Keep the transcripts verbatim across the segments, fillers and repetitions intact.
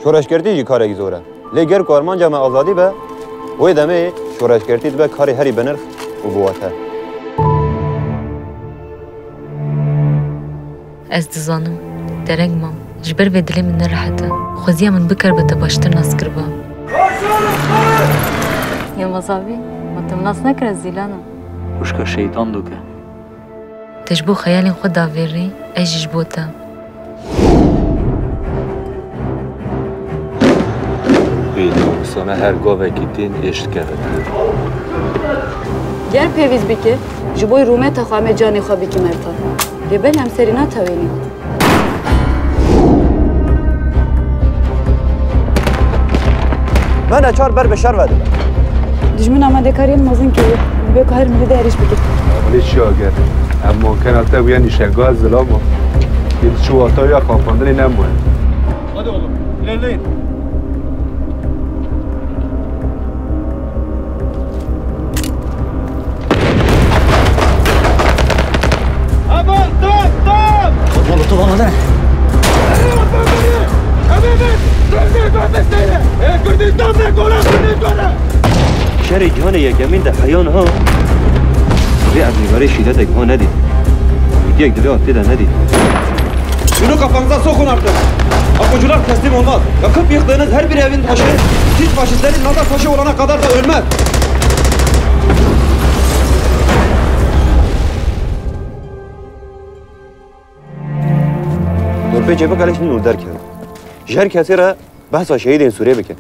Şoreşgertî jî karekî zor e. Lê ger ku armanca me azadî be, wê demê şoreşgertî dibe karê herî binirx û biwate. Ez dizanim, dereng mam. Ji ber vê dilê min nerehet e. Xweziya min bikaribe te baştir nas kiriba. Yilmaz abi, ma tu min nas nekire, Zîlan im. Xwişka şeytan doke. Te ji bo xeyalên xwe davêrî, ez jî ji bo te. Wî namusane her gavekî tên êş dikeve. Ger pêwîst bike, ji bo rûmeta xwe em ê canê xwe bikî mertan. Lê belê em serî natewênîn. Me neçar ber bi şer ve dibe. Dijmin amadekariyên mezin kiriye. Dibe ku her milî de êrîş bike. Lê çi ager? Em mankena te bûye nîşenga zilama. Yê çi wata ya xapandinê nemaye. Hadi oğlum, ilerleyin. Aman, stop, stop! Oğlum, tamam, hadi. Şerê cîhanê yekemîn de heya niha vê erdnîgarê şîdetek ha nedît. Yek di vê astê de nedît. Şunu kafanıza sokun artık. Apocular teslim olmaz. Yakıp yıktığınız her bir evin taşı, siz faşistlerin Nazi taşı olana kadar da ölmez. Dorpêçê bikeliştin û derkevin. Ji her kesê re behsa şehîdên Sûriyê bikin.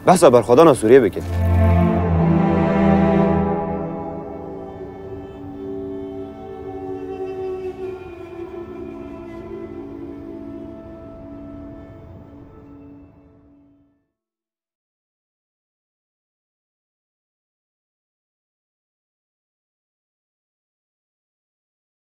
Behsa berxwedana Sûriyê bikin.